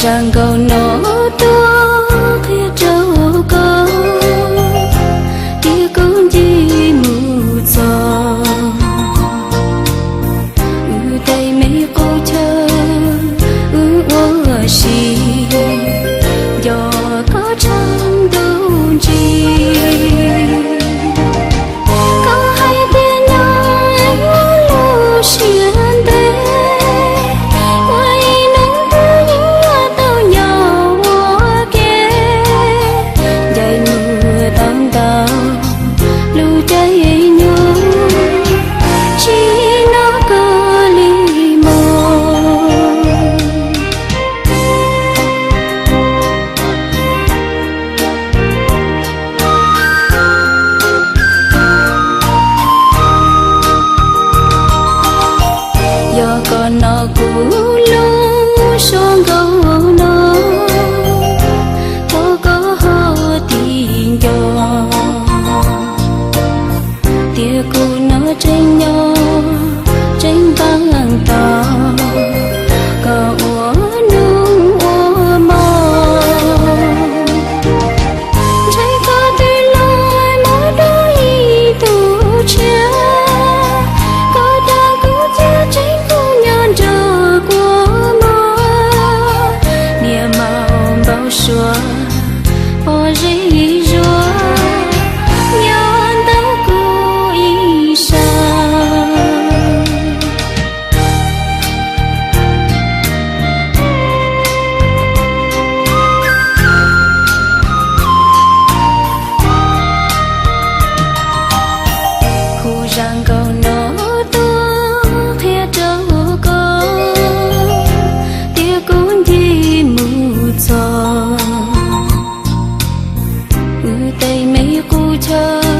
Zaj nkauj no tuaj qhia rau koj, tias kuv ncig mus txog. Wb tej me qub chaw, wb ua si, nco koj tshaj ntuj ntsig. Koj hais tias nyob ua lub siab ntev, ua ib hnub twg yeej yuav tau nyob ua ke. Ncaim mus tau ntau lub caij nyoog, tsis nco koj li mog. Yog koj hnov kuv lub suab nkauj no, thov koj ho tig nco, tias kuv no tseem nyob tseem npaj tau koj ua nus ua hmo. Ntshai koj twb los mus dua ib tug tshiab, koj dag kuv thiab tseem kuv nyob nrog kua muag. Niam maum npau suav, pob zeb zuag, nyob ntawm kuv ib sab. Kuv zaj nkauj no tuaj qhia rau koj, tias kuv ncig mus txog. Wb tej me qub chaw,